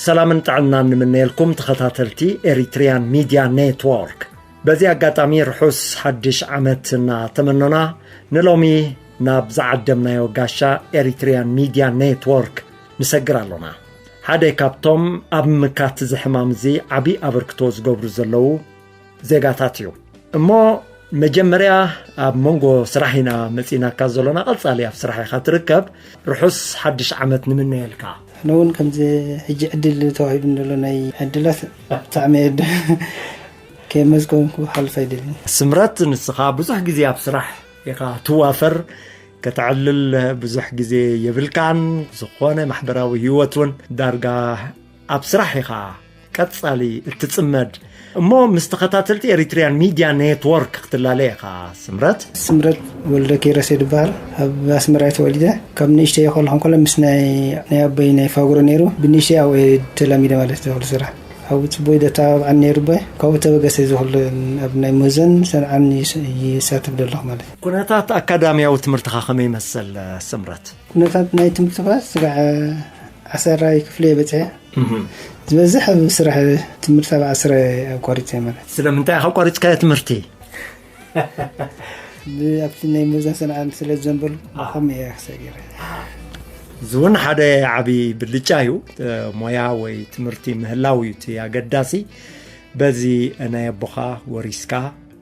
ሰላምን ጥዕናን ንምነየልኩም ተኸታተልቲ ኤሪትሪያን ሚድያ ኔትወርክ። በዚ ኣጋጣሚ ርሑስ ሓድሽ ዓመት እናተመኖና ንሎሚ ናብ ዝዓደምናዮ ጋሻ ኤሪትሪያን ሚድያ ኔትወርክ ንሰግር ኣሎና። ሓደ ካብቶም ኣብ ምምካት እዚ ሕማም እዚ ዓቢ ኣበርክቶ ዝገብሩ ዘለዉ ዜጋታት እዩ። እሞ መጀመርያ ኣብ መንጎ ስራሕ ኢና መጺናካ ዘሎና፣ ቀጻሊ ኣብ ስራሕ ኢኻ ትርከብ። ርሑስ ሓድሽ ዓመት ንምነየልካ። ኣነ እውን ከምዚ ሕጂ ዕድል ተዋሂቡ ዘሎ ናይ ዕድላት ብጣዕሚ እየ ድ-፣ ከየመስገንኩ ክሓልፍ ኣይደልን። ስምረት፣ ንስኻ ብዙሕ ግዜ ኣብ ስራሕ ኢኻ ትዋፈር፣ ከተዕልል ብዙሕ ግዜ የብልካን። ዝኾነ ማሕበራዊ ህይወት እውን ዳርጋ ኣብ ስራሕ ኢኻ ቀጻሊ እትጽመድ። እሞ ምስ ተኸታተልቲ ኤሪትሪያን ሚድያ ኔትወርክ ክትላለ ኢኻ ስምረት። ስምረት ወልደ ኪሮስ እየ ዝበሃል። ኣብ ኣስመራ እየ ተወሊደ። ካብ ንእሽተይ ከለኹ እንከሎ ምስ ናይ፣ ናይ ኣቦይ ናይ ፋጉሮ ነይሩ። ብንእሽተይ ኣብኡ እየ ተላሚደ ማለት እዩ፣ ዝኹሉ ስራሕ። ኣብኡ ጽቡቕ እዩ ዘተባብዓኒ ነይሩ ኣቦይ። ካብኡ ተበገሰ እዚ ኩሉ ኣብ ናይ ምህዞን ሰንዓን ይስ-፣ ይሳተፍ ዘለኹ ማለት እዩ። ኩነታት ኣካዳሚያዊ ትምህርትኻ ከመይ ይመስል ስምረት? ኩነታት ናይ ትምህርቲ እኳ ስጋዕ ዓሰርተ ክፍሊ እየ በጺሐ። እህ። ዝበዝሕ ኣብ ስራሕ ትምህርቲ ኣብ ዓስር ኣቋሪጸ ማለት። ስለምንታይ ኢኻ ኣቋሪጽካዮ ትምህርቲ? ብ-፣ ኣብቲ ናይ ምህዞን ሰንዓን ስለ ዝዘንበሉ፣ ኣዎ። ብኸምኡ እየ ክሰጊረ። እዚ እውን ሓደ ዓቢ ብልጫ እዩ። እ፣ ሞያ ወይ ትምህርቲ ምህላው እዩ እቲ ኣገዳሲ። በዚ ናይ ኣቦኻ ወሪስካ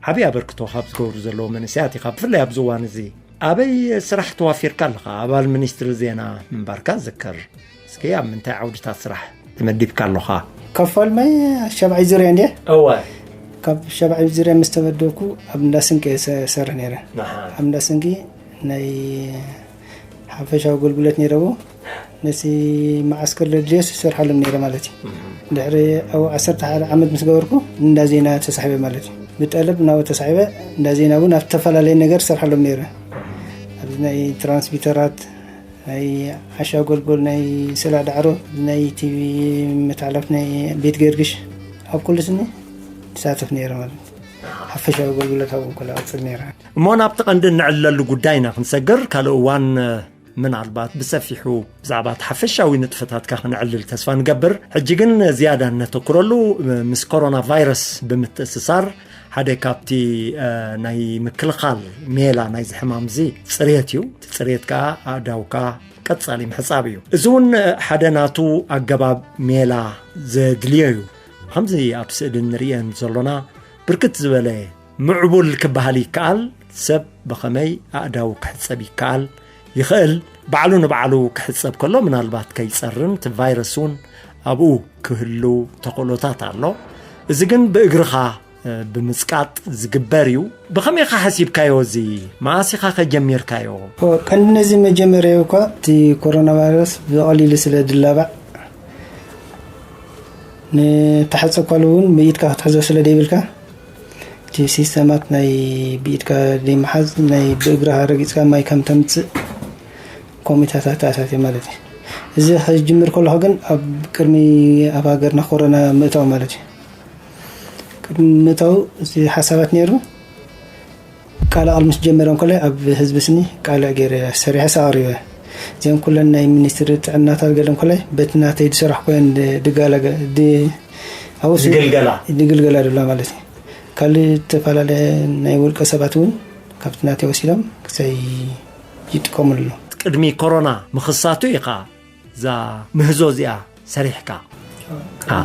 ዓቢ ኣበርክቶ ካብ ዝገብሩ ዘለዉ መንእሰያት ኢኻ፣ ብፍላይ ኣብዚ እዋን እዚ። ኣበይ ስራሕ ተዋፊርካ ኣለኻ? ኣባል ሚኒስትሪ ዜና ምንባርካ ዝከር። እስኪ ኣብ ምንታይ ዓውድታት ስራሕ ተመዲብካ ኣለኻ? ካብ ፋልማይ ሻብዓይ ዙርያ እንድየ። እወ። ካብ ሻብዓይ ዙርያ ምስ ተመደብኩ ኣብ እንዳ ስንቂ እየ ሰ-፣ ሰርሕ ነይረ። ኣሃ። ኣብ እንዳ ስንቂ ናይ ሓፈሻዊ ኣገልግሎት ነይረዎ። ነቲ መዓስከር ለድልዮስ ዝሰርሓሎም ነይረ ማለት እዩ። እህ። ድሕሪ ኣብኡ ዓሰርተ ሓደ ዓመት ምስ ገበርኩ እንዳ ዜና ተሳሒበ ማለት እዩ። ብጠለብ ናብኡ ተሳሒበ፣ እንዳ ዜና እውን ኣብ ዝተፈላለየ ነገር ዝሰርሓሎም ነይረ። ኣብዚ ናይ ትራንስሚተራት፣ ናይ ዓሻ ጎልጎል፣ ናይ ስላ ዳዕሮ፣ ናይ ቲቪ መተሓላለፍቲ፣ ናይ ቤት ገርግሽ፣ ኣብ ኩሉ ስኒ ትሳተፍ ነይረ ማለት እዩ። ሓፈሻዊ ኣገልግሎት ኣብኡ ከላ እቕጽል ነይረ። እሞ ናብቲ ቀንዲ እንዕለሉ ጉዳይና ክንሰግር፣ ካልእ እዋን ምናልባት ብሰፊሑ ብዛዕባ እቲ ሓፈሻዊ ንጥፈታትካ ክንዕልል ተስፋ ንገብር። ሕጂ ግን ዝያዳ እነተኩረሉ ምስ ኮሮና ቫይረስ ብምትእስሳር ሓደ ካብቲ፣ እ፣ ናይ ምክልኻል ሜላ ናይዚ ሕማም እዚ ጽሬት እዩ። እቲ ጽሬት ከኣ ኣእዳውካ ቀጻሊ ምሕጻብ እዩ። እዚ እውን ሓደ ናቱ ኣገባብ ሜላ ዘድልዮ እዩ። ከምዚ ኣብ ስእሊ እንርእየን ዘሎና ብርክት ዝበለ ምዕቡል ክበሃል ይከኣል። ሰብ ብኸመይ ኣእዳዉ ክሕጸብ ይከኣል? ይኽእል። ባዕሉ ንባዕሉ ክሕጸብ ከሎ ምናልባት ከይጸርን እቲ ቫይረስ እውን ኣብኡ ክህሉ ተኽእሎታት ኣሎ። እዚ ግን ብእግርኻ፣ እ፣ ብምጽቃጥ ዝግበር እዩ። ብኸመይ ኢኻ ሓሲብካዮ? እዚ መኣስ ኢኻ ከ ጀሚርካዮ? ኦ፣ ቀንዲ ነዚ መጀመርያዊ እኳ እቲ ኮሮና ቫይረስ ብቐሊሉ ስለ ዝላባዕ፣ ንተሓጸብካሉ እውን ብኢድካ ክትሕዞ ስለ ዘይብልካ፣ እቲ ሲስተማት ናይ ብኢድካ ዘይምሓዝ፣ ናይ ብእግርኻ ረጊጽካ ማይ ከም ተምጽእ ኮሚታታት ተኣታትዮ ማለት እዩ። እዚ ክጅምር ከለኹ ግን ኣብ ቅድሚ ኣብ ሃገርና ኮሮና ምእታው ማለት እዩ። ቅድሚ ምእታው እዚ ሓሳባት ነይሩ። ቃለ ቃል ምስ ጀመረ እንከሎ ኣብ ህዝቢ ስኒ ቃለ ገይረ ሰሪሐ ኣቕሪበ። እዚኦም ኩለን ናይ ሚኒስትሪ ጥዕናታት ገለ እንከሎ በቲ ናተይ ዝሰራሕኩ እየን ድ-፣ ድጋላ ገ-፣ ድ-፣ ኣብኡ ሲ-፣ ዝግልገላ። ዝግልገላ ዘለዋ ማለት እዩ። ካልእ ዝተፈላለየ ናይ ውልቀ ሰባት እውን ካብቲ ናተይ ወሲዶም ክሳይ ይጥቀምሉ። ቅድሚ ኮሮና ምኽሳቱ ኢኻ እዛ ምህዞ እዚኣ ሰሪሕካ? አ።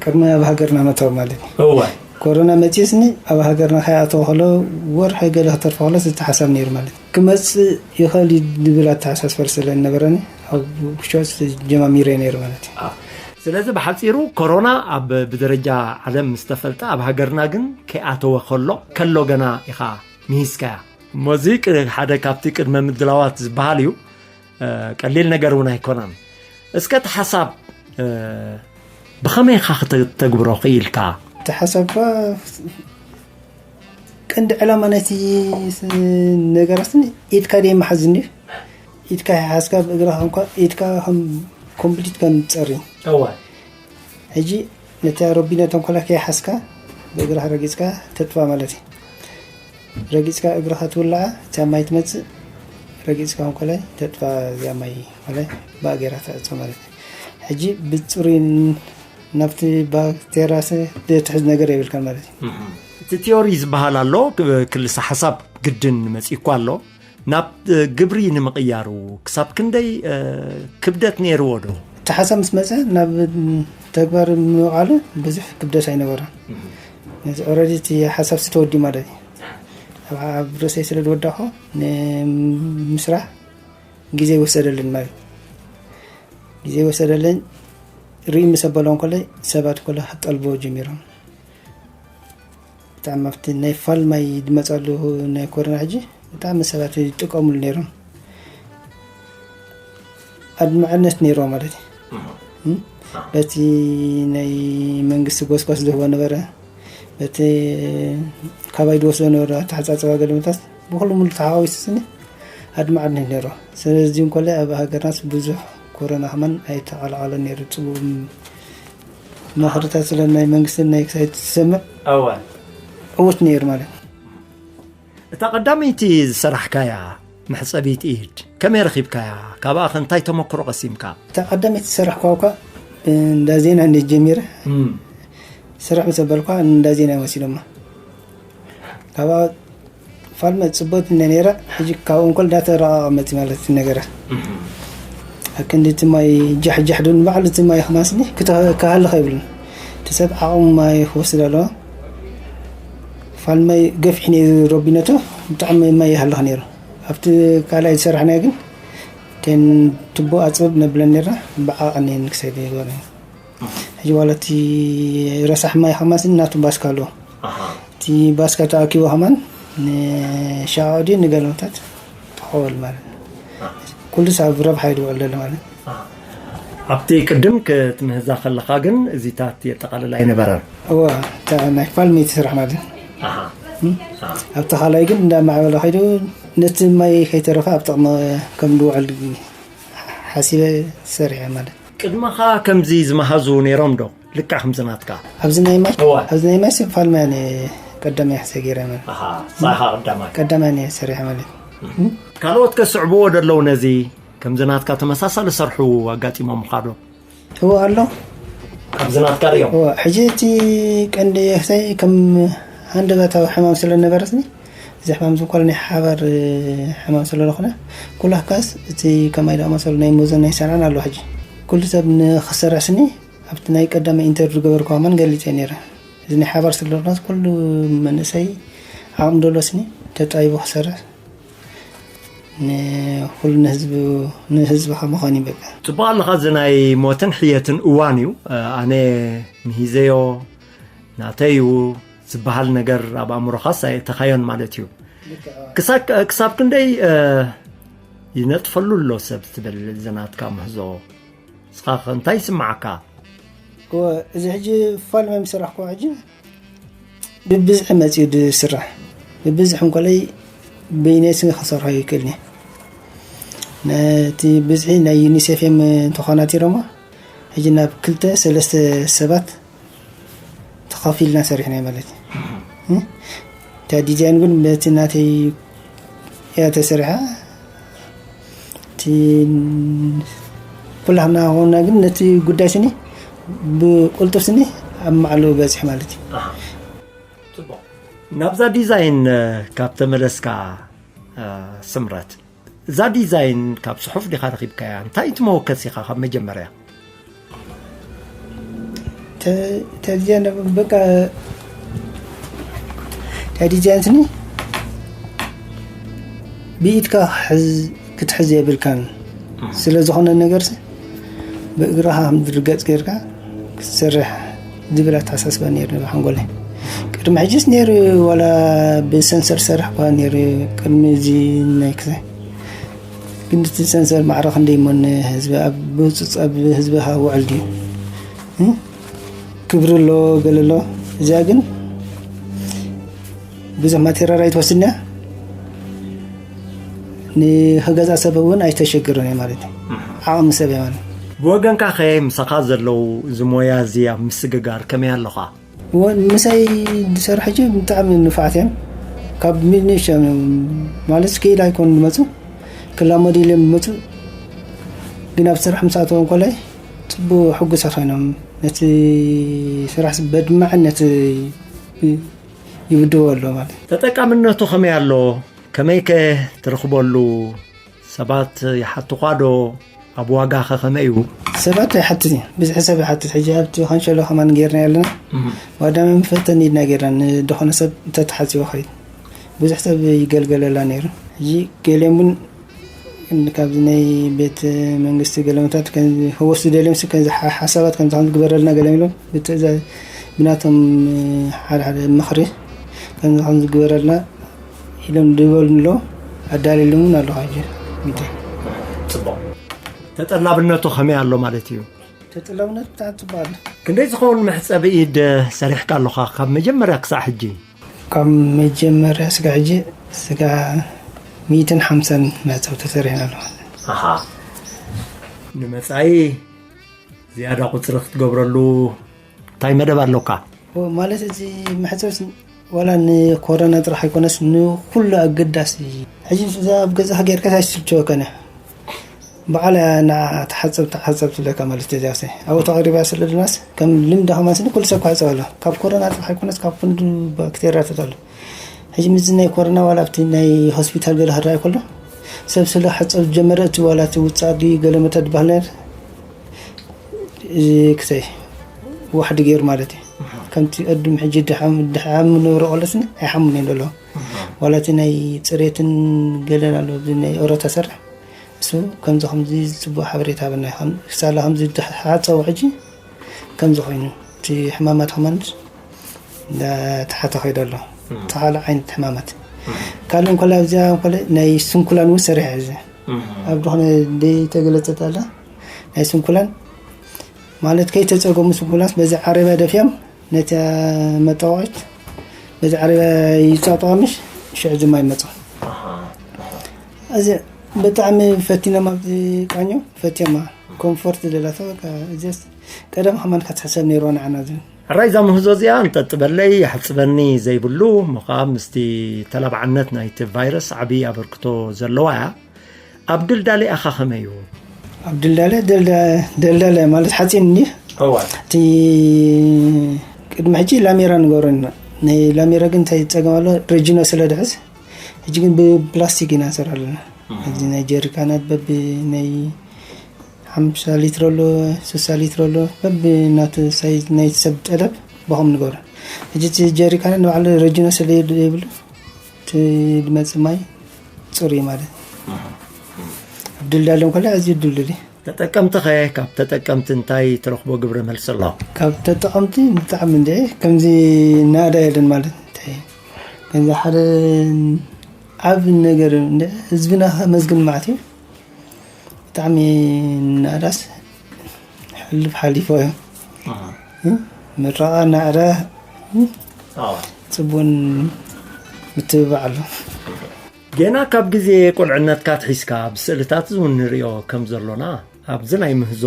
ቅድሚ ኣብ ሃገርና ምእታው ማለት እዩ። እወ። ኮሮና መጺኡስኒ ኣብ ሃገርና ከይኣተወ ከሎ ወርሒ ገለ ክተርፎ ከሎ ዝተሓሳብ ነይሩ ማለት እዩ። ክመጽእ ይኽእል እዩ ዝብል ኣተሓሳስባ ስለ ዝነበረኒ ኣብ ውሽጢ ጀማሚረ ነይሩ ማለት እዩ። አ። ስለዚ ብሓጺሩ ኮሮና ኣብ ብደረጃ ዓለም ምስ ተፈልጠ ኣብ ሃገርና ግን ከይኣተወ ከሎ፣ ከሎ ገና ኢኻ ምሂዝካያ። እሞ እዚ ቅ-፣ ሓደ ካብቲ ቅድመ ምድላዋት ዝበሃል እዩ። እ፣ ቀሊል ነገር እውን ኣይኮነን። እስከ እቲ ሓሳብ፣ እ፣ ብኸመይ ኢኻ ክተ-፣ ክተግብሮ ክኢልካ? እቲ ሓሳብ እኳ ቀንዲ ዕላማ ናይቲ ስ-፣ ነገራት ኢድካ ደይ መሓዝ እንድዩ። ኢድካ ይሓዝካ ብእግርኻ እንኳ ኢድካ ከም ኮምፕሊት ከም ትጸሪ። እወ። ሕጂ ነቲ ኣሮቢና ተንኮላ ከይሓዝካ ብእግርኻ ረጊጽካ ተጥፋ ማለት እዩ። ረጊጽካ እግርኻ ትውልዓ፣ እታ ማይ ትመጽእ፣ ረጊጽካ እንኮላይ ተጥፋ እዚኣ ማይ ማለት ብኣ ገይራ ተዕጾ ማለት እዩ። ሕጂ ብፅሩይ ናብቲ ባክቴርያስ ዘትሕዝ ነገር የብልካ ማለት እዩ። እቲ ቲዮሪ ዝበሃል ኣሎ፣ ክልሰ ሓሳብ ግድን መፂእኳ ኣሎ። ናብ ግብሪ ንምቕያሩ ክሳብ ክንደይ ክብደት ነይርዎ ዶ? እቲ ሓሳብ ምስ መፀ ናብ ተግባር ምውዓሉ ብዙሕ ክብደት ኣይነበሮን። ነዚ ኦረዲ እቲ ሓሳብ ስተወዲ ማለት እዩ። ኣብ ርእሰይ ስለ ዝወዳኹ ንምስራሕ ግዜ ይወሰደልን ማለት ግዜ ይወሰደልን። ርኢ ምስ ኣበሎም ከለይ ሰባት ኮላ ክጠልቦ ጀሚሮም። ብጣዕሚ ኣብቲ ናይ ፋል ማይ ዝመፀሉ ናይ ኮሮና ሕጂ ብጣዕሚ ሰባት ይጥቀሙሉ ነይሮም። ኣድማዕነት ነይርዎ ማለት እዩ። በቲ ናይ መንግስቲ ጎስጓስ ዝህቦ ነበረ፣ በቲ ካባይ ዝወስዶ ነበረ ኣተሓፃፅባ ገለመታት ብኩሉ ሙሉ ተሓዋዊሱ ስኒ ኣድማዕነት ነይርዎ። ስለዚ እንኮላይ ኣብ ሃገርናስ ብዙሕ ኮሮና ከማን ኣይተቐላቐለን ነይሩ። ፅቡቕ ምኽርታት ስለ ናይ መንግስትን ናይ ክሳይ ትሰምዕ እወ። ዕዉት ነይሩ ማለት እዩ። እታ ቀዳመይቲ ዝሰራሕካያ መሕፀቢት ኢድ ከመይ ረኺብካያ? ካብኣ ከ እንታይ ተመክሮ ቀሲምካ? እታ ቀዳመይቲ ዝሰራሕኳ እኳ እንዳ ዜና እንደ ጀሚረ ስራሕ ምስ ኣበልኳ እንዳ ዜና ይወሲዶማ። ካብኣ ፋልመ ፅቦት እንደ ነይራ ሕጂ ካብኡ እንኮል ዳተረቃቐ መፂ ማለት እዩ ነገራት። ኣክንዲ እቲ ማይ ጃሕ ጃሕ ዶ ንባዕሉ እቲ ማይ ክማስኒ ክተ- ክሃልኽ የብሉን። እቲ ሰብ ዓቕሙ ማይ ክወስድ ኣለዎ። ፋል ማይ ገፊሕ ነይሩ ረቢነቱ ብጣዕሚ ማይ ይሃልኽ ነይሩ። ኣብቲ ካልኣይ ዝሰራሕናዮ ግን ተን ቱቦ ኣፅብብ ነብለን ነርና ብዓቐን እየን ክሰድ ይበለ። ሕጂ ዋላ እቲ ረሳሕ ማይ ከማስኒ ናቱ ባስካ ኣለዎ። እቲ ባስካ ተኣኪቡ ከማን ንሻቓቕ ድዩ ንገለመታት ተኸወል ማለት እዩ። ኩሉ ሰብ ረብሓ እዩ ዝውዕል ዘሎ ማለት እዩ። ኣብቲ ቅድም ክትምህዛ ከለኻ ግን እዚታት የጠቓልል ኣይነበረን። እወ፣ እታ ናይ ፋልመይቲ ስራሕ ማለት እዩ። ኣብቲ ካልኣይ ግን እንዳማዕበለ ከይዱ ነቲ ማይ ከይተረፈ ኣብ ጥቕሚ ከም ዝውዕል ሓሲበ ሰሪሐ ማለት እዩ። ቅድመኻ ከምዚ ዝመሃዙ ነይሮም ዶ? ልክዕ ከምዚ ናትካ። ኣብዚ ናይ ማይ እዋ። ኣብዚ ናይ ማይ ፋልማያ እየ ቀዳማይ ሕሰ ገይረ ማለት። ኣሃ፣ ሳኻ ቀዳማይ። ቀዳማይ እየ ሰሪሐ ማለት። ካልኦት ከስዕብዎ ደለዉ ነዚ ከምዚ ናትካ ተመሳሳሊ ሰርሑ ኣጋጢሞምኻ ዶ? እዎ ኣሎ። ከምዚ ናትካ ሪኦም? እዎ፣ ሕጂ እቲ ቀንዲ ሕሰይ ከም ሃንደበታዊ ሕማም ስለ ነበረትኒ፣ እዚ ሕማም እዚ እንኳን ናይ ሓባር ሕማም ስለ ዝኾነ፣ ኩላህካስ እቲ ከማይ ዝኣመሰሉ ናይ ሞዞን ናይ ሰንዓን ኣሎ ሕጂ። ኩሉ ሰብ ንኽሰርሕ ስኒ ኣብቲ ናይ ቀዳማይ ኢንተርቪው ዝገበርኩ ከማን ገሊፀ ነይረ። እዚ ናይ ሓባር ስለ ዝኾነ ኩሉ መንእሰይ ዓቕሚ ደሎ ስኒ ተጣይቡ ክሰርሕ ንኩሉ ንህዝቢ ንህዝብኻ ምዃን እዩ በቃ። ጽቡቕ ኣለኻ። እዚ ናይ ሞትን ሕየትን እዋን እዩ። ኣነ ምሂዘዮ ናተይ እዩ ዝበሃል ነገር ኣብ ኣእምሮኻስ ኣየእተኻዮን ማለት እዩ። ክሳብ ክንደይ ይነጥፈሉ ኣሎ ሰብ ትብል እዚ ናትካ ምህዞ? ንስኻ ኸ እንታይ ይስምዓካ? እወ፣ እዚ ሕጂ ፋልመ ምስ ሰራሕኩ ሕጂ ብብዝሒ መጺኡ ዝስራሕ። ብብዝሒ እንኮለይ በይነይ ስኒ ክሰርሖ ይክእልኒ። ነቲ ብዝሒ ናይ ዩኒሴፍ እዮም እንተኾናቲሮሞ፣ ሕጂ ናብ ክልተ ሰለስተ ሰባት ተኸፊልና ሰሪሕና ማለት እዩ። እም? እታ ዲዛይን ግን በቲ ናተይ እያ ተሰሪሓ። እቲ ኩላህና ኾንና ግን ነቲ ጉዳይ ስኒ ብቁልጡፍ ስኒ ኣብ ማዕሉ በፂሕ ማለት እዩ። ኣሃ። ጽቡቕ። ናብዛ ዲዛይን፣ እ፣ ካብ ተመለስካ፣ እ፣ ስምረት፣ እዛ ዲዛይን ካብ ጽሑፍ ዲኻ ረኺብካያ? እንታይ እቲ መወከሲ ኢኻ ካብ መጀመርያ? ተ-፣ ተዲዛይን በቃ፣ ተዲዛይን ስኒ ብኢድካ ክትሕዝ፣ ክትሕዝ የብልካን። እም። ስለ ዝኾነ ነገር ሲ ብእግርኻ ከም ዝርገጽ ጌርካ ክትሰርሕ ዝብል ኣተሓሳስባ ነይሩ ኣብ ሓንጎለይ። ቅድሚ ሕጂስ ነይሩ፣ ዋላ ብሰንሰር ዝሰርሕ እኳ ነይሩ፣ ቅድሚ እዚ ናይ ክሳይ። ግን እቲ ሰንሰር ማዕረ ክንደይ እሞ ንህዝቢ ኣብ ብህጹጽ ኣብ ህዝብኻ ውዕል ድዩ? እም? ክብሪ ኣሎ፣ ገለ ኣሎ። እዚኣ ግን ብዙሕ ማቴሪያል ኣይትወስድን እያ። ንኽገዝኣ ሰብ እውን ኣይተሸግርን እያ ማለት እዩ። እም። ዓቕሚ ሰብ እያ ማለት እዩ። ብወገንካ ኸ ምሳኻ ዘለዉ እዚ ሞያ እዚ ኣብ ምስግጋር ከመይ ኣለኻ? እወ፣ ምሳይ ዝሰርሑ ሕጂ ብጣዕሚ ንፉዓት እዮም። ካብ ሚኒሻ እዮም፣ ማለት ክኢላ ኣይኮኑን ዝመፁ፣ ክላመዱ ኢሎም ዝመፁ። ግን ኣብ ስራሕ ምስ ኣተዉ እንኮላይ ጽቡቕ ሕጉሳት ኮይኖም ነቲ ስራሕ በድማዕነት ይብድዎ ኣሎ ማለት። ተጠቃምነቱ ከመይ ኣሎ? ከመይከ ትረኽበሉ? ሰባት ይሓትኳ ዶ? ኣብ ዋጋኸ ከመይ እዩ? ሰባት ኣይሓትት እዩ። ብዙሕ ሰብ ይሓትት። ሕጂ ኣብቲ ካንሸሎ ከማን ጌርና ኣለና። ዋዳመ መፈተኒ ኢድና ጌርና ንደኾነ ሰብ እንተተሓጺቡ ኸይድ። ብዙሕ ሰብ ይገልገለላ ነይሩ። ሕጂ ገሊኦም እውን ካብዚ ናይ ቤት መንግስቲ ገለመታት ከም ክወስዱ ደልዮም ሲ ከም ሓሳባት ከም ዝኾን ዝግበረልና ገለ ኢሎም ብትእዛዝ ብናቶም ሓደ ሓደ ምኽሪ ከም ዝኾን ዝግበረልና ኢሎም ዝበሉ ኣሎ ኣዳልየሎም እውን ኣለኹ ሕጂ። ግደ ጽቡቕ። ተጠላብነቱ ከመይ ኣሎ ማለት እዩ? ተጠላብነት ብጣዕሚ ጽቡቕ ኣሎ። ክንደይ ዝኸውን መሕጸቢ ኢድ ሰሪሕካ ኣለኻ ካብ መጀመርያ ክሳዕ ሕጂ? ካብ መጀመርያ ስጋ ሕጂ ስጋ ሚእትን ሓምሳን መሕጸቢ ተሰሪሕና ኣለኹ። ኣሃ። ንመጻኢ ዝያዳ ቁጽሪ ክትገብረሉ እንታይ መደብ ኣለካ? ኦ፣ ማለት እዚ መሕጸብስ ዋላ ንኮሮና ጥራሕ ኣይኮነስ ንኩሉ ኣገዳሲ እዩ። ሕጂ እዛ ኣብ ገዛኻ ጌርካ ኣይትስልችወካን እያ። በዓል እያ ንዓ ተሓጸብ ተሓጸብ ትብለካ ማለት እዩ። እዚኣስ ኣብኡ ተቐሪባ ስለ ድናስ ከም ልምዲ ከማን ስኒ ኩሉ ሰብ ክሕጸብ ኣሎ። ካብ ኮሮና ጥራሕ ኣይኮነስ ካብ ኩሉ ባክቴርያታት ኣሎ። ሕጂ ምስዚ ናይ ኮሮና ዋላ ኣብቲ ናይ ሆስፒታል ገለ ክረኣይ ከሎ ሰብ ስለ ክሕጸብ ዝጀመረ እቲ ዋላ እቲ ውጻእ ድዩ ገለ መተ ድበሃል ነይሩ። እዚ ክሰይ ዋሕዲ ገይሩ ማለት እዩ። ከምቲ ቅድም ሕጂ ድሓም ድሓም ንብሮ ቆለስኒ ኣይሓሙን እዮም ዘለዉ። ዋላ እቲ ናይ ጽሬትን ገለን ኣሎ፣ እዚ ናይ ኦሮታ ሰርሕ እሱ ከምዚ ከምዚ ጽቡቕ ሓበሬታ ሃበና። ከም ክሳላ ከምዚ ድሓጸቡ ሕጂ ከምዚ ኮይኑ እቲ ሕማማት ከማን እንዳተሓተ ከይዱ ኣሎ። ተኻለ ዓይነት ሕማማት ካልእ እንኮላ ኣብዚኣ እንኮለ ናይ ስንኩላን እውን ሰሪሐ እዚ ኣብ ዝኾነ ዘይተገለጸት ኣላ ናይ ስንኩላን ማለት ከይተጸገሙ ስንኩላንስ በዚ ዓረብያ ደፊኦም ነቲ መጣወቂት በዚ ዓረብያ ይጻጠዋ ምሽ ሽዕ ዝማ ይመጹ። እዚ ብጣዕሚ ፈቲኖም ኣብዚ ቃኞ ፈትዮማ ኮምፎርት ደላቶ በቃ እዚስ ቀደም ከማን ክትሕሰብ ነይርዋ ንዓና ዝብል ሕራይ እዛ ምህዞ እዚኣ እንጠጥበለይ ይሕጽበኒ ዘይብሉ እሞ ከዓ ምስቲ ተላብዓነት ናይቲ ቫይረስ ዓብዪ ኣበርክቶ ዘለዋ እያ። ኣብ ድልዳሌ ኣኻ ከመይ እዩ? ኣብ ድልዳለ ደልዳለ ማለት ሓፂን እንዲ እዋ እቲ ቅድሚ ሕጂ ላሜራ ንገብረና ናይ ላሜራ ግን እንታይ ፀገም ኣሎ ረጅኖ ስለ ድሕዝ ሕጂ ግን ብፕላስቲክ ኢና ንሰራ ኣለና። እዚ ናይ ጀሪካናት በቢ ናይ ሓምሳ ሊትሮ ኣሎ ስሳ ሊትሮ ኣሎ በቢ ናቱ ሳይዝ ናይ ሰብ ጠለብ ብኸም ንገብሮ። ሕጂ እቲ ጀሪካን ንባዕሉ ረጅኖ ስለ የብሉ እቲ ድመፅእ ማይ ፅሩይ ማለት ኣብ ድልዳሎም ከሎ ኣዝዩ ድልዱል እዩ። ተጠቀምቲ ኸ ካብ ተጠቀምቲ እንታይ ትረኽቦ ግብረ መልሲ ኣሎ? ካብ ተጠቐምቲ ብጣዕሚ እንደ ከምዚ ናዳ የለን ማለት እንታይ ከምዚ ሓደ ዓብ ነገር እንደ ህዝብና ከመስግን ማለት እዩ። ብጣዕሚ ናዳስ ሕልፍ ሓሊፎ እዮም ምረቓ ናዕረ ጽቡን ምትብባዕ ኣሎ። ጌና ካብ ግዜ ቁልዕነትካ ኣትሒዝካ ብስእልታት እውን ንርእዮ ከም ዘሎና ኣብዚ ናይ ምህዞ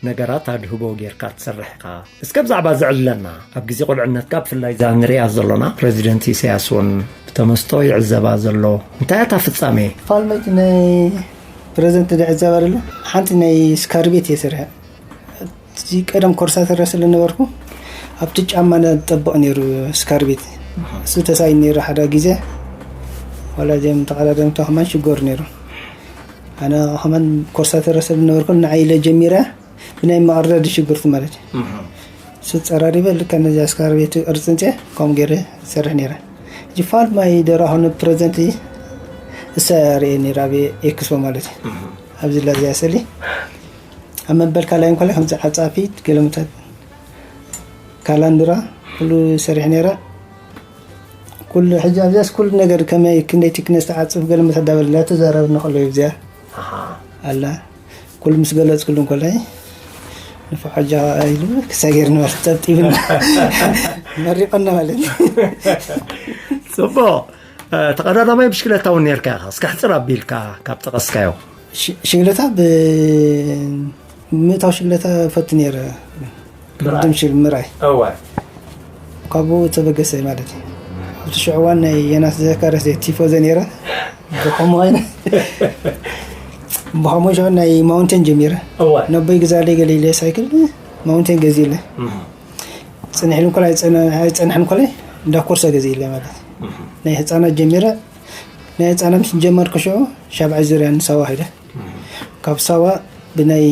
ነገራት ኣድህቦ ጌርካ ትሰርሕ ኢኻ። እስከ ብዛዕባ ዝዕለና ኣብ ግዜ ቁልዕነትካ ብፍላይ እዛ ንርእያ ዘሎና ፕረዚደንት ኢሳያስ እውን ብተመስጦ ይዕዘባ ዘሎ እንታይ እታ ፍጻሜ? ፋልመይቲ ናይ ፕረዚደንት ድዕዘባ ዘሎ ሓንቲ ናይ ስካርቤት እየ ሰሪሐ። እዚ ቀደም ኮርሳተር ስለ ነበርኩ ኣብቲ ጫማ ጠብቕ ነይሩ ስካርቤት እሱ ተሳይ ነይሩ ሓደ ግዜ ዋላ እዚኦም ተቐዳደምቶ ከማን ሽጎር ነይሩ ኣነ ከማን ኮርሳተር ስለ ነበርኩ ንዓይ ኢለ ጀሚረ ብናይ መቕረዲ ሽጉርቲ ማለት እዩ እሱ ፀራሪበ ልካ ነዚ ስካርቤት ቅርፅንፀ ከም ገይረ ዝሰርሕ ነይረ ጅፋል ማይ ደራሆነ ፕረዘንት እሳ ርኤ ነይራ ኣብ ኤክስፖ ማለት እዩ ኣብዚ ለዚያ ስእሊ ኣብ መበል ካልኣይ እንኮላይ ከምዚ ዓጻፊት ገለመታት ካላንድራ ኩሉ ሰሪሕ ነይረ ኩሉ ሕጂ ኣብዚያስ ኩሉ ነገር ከመይ ክንደይ ቲክነስ ተዓጽፍ ገለመታት ዳበልና ተዛረብና ከሎ ኣብዚያ ኣላ ኩሉ ምስ ገለጽኩሉ እንኮላይ ንፍሖጃ ኢሉ ክሳገር ነበረ ጠብጢብና መሪቆና ማለት እዩ ፅቡቅ ተቐዳዳማይ ብሽክለታ እውን ነርካ ኢኻ እስካ ሕፅር ኣቢልካ ካብ ጠቐስካዮ ሽግለታ ብምእታው ሽግለታ ፈቱ ነረ ቅድም ሽል ምራይ እወ ካብኡ ተበገሰ ማለት እዩ ኣብቲ ሽዑ እዋን ናይ የናስ ዘካረስ ቲፎዘ ነረ ብኸምኡ ዓይነት ብኸምኡ ሸው ናይ ማውንቴን ጀሚረ። እወ። ነቦይ ግዛለይ ገለ ኢለ ሳይክል ማውንቴን ገዚእለ። እህ። ጽንሕ ኢሉ እንኮላይ ኣይጸነ-፣ ኣይጸንሐን እንኮላይ እንዳ ኮርሳ ገዚእለ ማለት። እህ። ናይ ህጻናት ጀሚረ። ናይ ህጻናት ምስ ጀመርኩ ሽዑ ሻብዓይ ዙርያ ንሳዋ ሄደ። እህ። ካብ ሳዋ ብናይ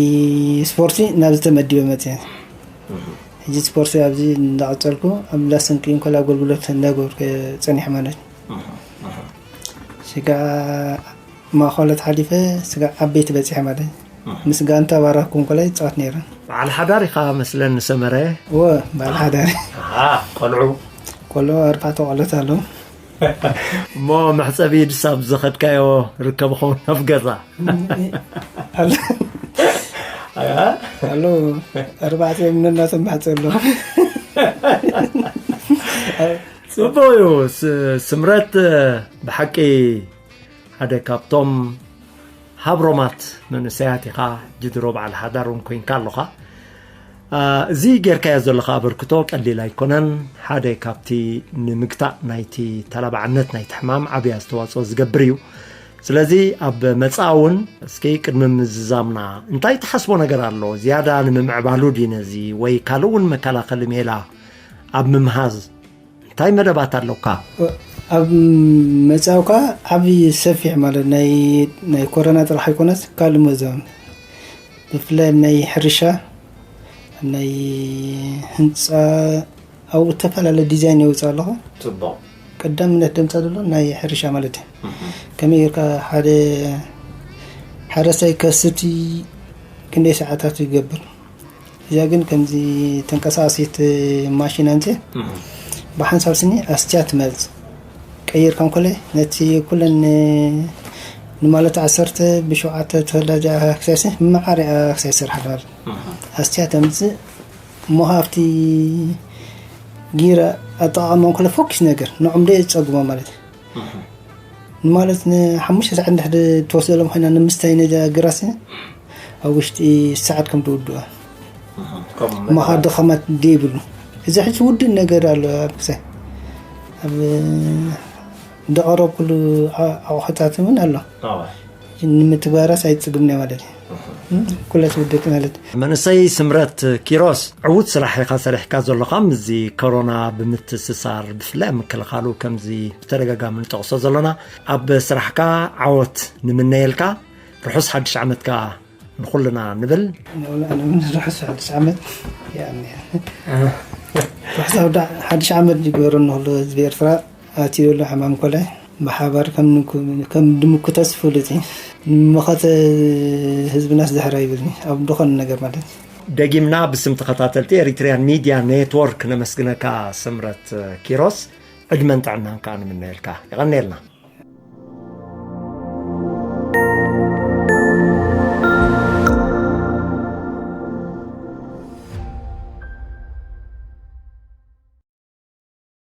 ስፖርቲ ናብ ዝተመዲበ መጽየ። እህ። ሕጂ ስፖርቲ ኣብዚ እንዳቐጸልኩ ኣብ ላስንቂ እንኮላ ኣገልግሎት እንዳገበርኩ ጸኒሐ ማለት። እህ። እህ። ስጋ ማእኸሎት ሓሊፈ ስጋ ዓበይቲ በጺሐ ማለት። እህ። ምስ ጋንታ ባራኩ እንኮላይ ይጻወት ነይረ። በዓል ሓዳር ኢኻ መስለን ንሰመረ? እወ፣ በዓል ሓዳር። ኣሃ፣ ቆልዑ? ቆልዑ ኣርባዕተ ቆልዑት ኣለዉ። እሞ መሕጸቢ ድሳብ ዝኸድካዮ ርከብ ኸውን ኣብ ገዛ? ኣሎ። ኣያ? ኣሎ። ኣርባዕተ እዮም ነናቶም መሕጸቢ ኣለዎም። ጽቡቕ እዩ። ስ-፣ ስምረት ብሓቂ ሓደ ካብቶም ሃብሮማት መንእሰያት ኢኻ፣ ጅድሮ በዓል ሓዳር እውን ኮይንካ ኣለኻ። አ፣ እዚ ጌርካዮ ዘለኻ ኣበርክቶ ቀሊል ኣይኮነን። ሓደ ካብቲ ንምግታእ ናይቲ ተላባዕነት ናይቲ ሕማም ዓብይ ኣስተዋጽኦ ዝገብር እዩ። ስለዚ ኣብ መጻኢ እውን እስኪ ቅድሚ ምዝዛምና እንታይ ትሓስቦ ነገር ኣሎ? ዝያዳ ንምምዕባሉ ድዩ ነዚ ወይ ካልእ እውን መከላኸሊ ሜላ ኣብ ምምሃዝ እንታይ መደባት ኣለካ? ኣብ መጻኢ እኳ ዓብዪ ሰፊሕ ማለት ናይ፣ ናይ ኮሮና ጥራሕ ኣይኮነስ ካልእ መዛም ብፍላይ ኣብ ናይ ሕርሻ፣ ኣብ ናይ ህንጻ፣ ኣብኡ እተፈላለየ ዲዛይን የውጽእ ኣለኹ። ጽቡቕ። ቀዳምነት ደምጻ ዘሎ ናይ ሕርሻ ማለት እዩ። እህ። ከመይ ጌርካ ሓደ ሓረስታይ ከስቲ ክንደይ ሰዓታት ይገብር? እዚኣ ግን ከምዚ ተንቀሳቓሲት ማሽን ኣንተ እህ። ብሓንሳብ ስኒ ኣስትያ ትመጽእ። ቀይርካ እንኮለ ነቲ ኩለን ንማለት ዓሰርተ ብሸውዓተ ተወላጃ ክሳይሲ መዓር እያ ክሳይ ስራሕ ማለት። እህ። ኣስትያ ተምጽእ እሞ ኣብቲ ጊራ ኣጠቓቕማ እንኮለ ፎኪስ ነገር ንዕም ደ ጸግሞ ማለት እዩ። እህ። ማለት ንሓሙሽተ ሰዓት እንድሕር ትወስደሎም ኮይና ንምስታይ ነዛ ግራስ ኣብ ውሽጢ ሰዓት ከም ትውድኦ። እህ። ከም መኻ ድኸማት ደይብሉ። እዚ ሕጂ ውድእ ነገር ኣሎ ኣብ ክሳይ። ኣብ ደቐረብኩሉ ኣ-፣ ኣቑሑታት እውን ኣሎ። ኣዋ። ንምትግባራስ ኣይጽግምና ማለት እዩ። እህ። ኩለት ውድቅ ማለት። መንእሰይ ስምረት ኪሮስ፣ ዕዉት ስራሕ ኢኻ ሰሪሕካ ዘለኻ፣ ምስዚ ኮሮና ብምትስሳር፣ ብፍላይ ኣብ ምክልኻሉ ከምዚ ብተደጋጋሚ ንጠቕሶ ዘለና፣ ኣብ ስራሕካ ዓወት ንምነየልካ፣ ርሑስ ሓድሽ ዓመት ከኣ ንኹልና ንብል። ንኹልና ንብል፣ ርሑስ ሓድሽ ዓመት። ያኔ። ርሑስ ሓድሽ ዓመት ይግበረሉ ንኹሉ ህዝቢ ኤርትራ። ኣትዩ ዘሎ ሕማም ኮላይ ብሓባር ከም ንኩ-፣ ከም ድምኩተስ ፍሉጥ እዩ። ንመኸተ ህዝብናስ ዳሕራ ይብልኒ፣ ኣብ ዝኾነ ነገር ማለት እዩ። ደጊምና ብስም ተኸታተልቲ ኤሪትሪያን ሚድያ ኔትወርክ ነመስግነካ ስምረት ኪሮስ፣ ዕድመን ጥዕናን ከኣ ንምነየልካ። የቐንየልና።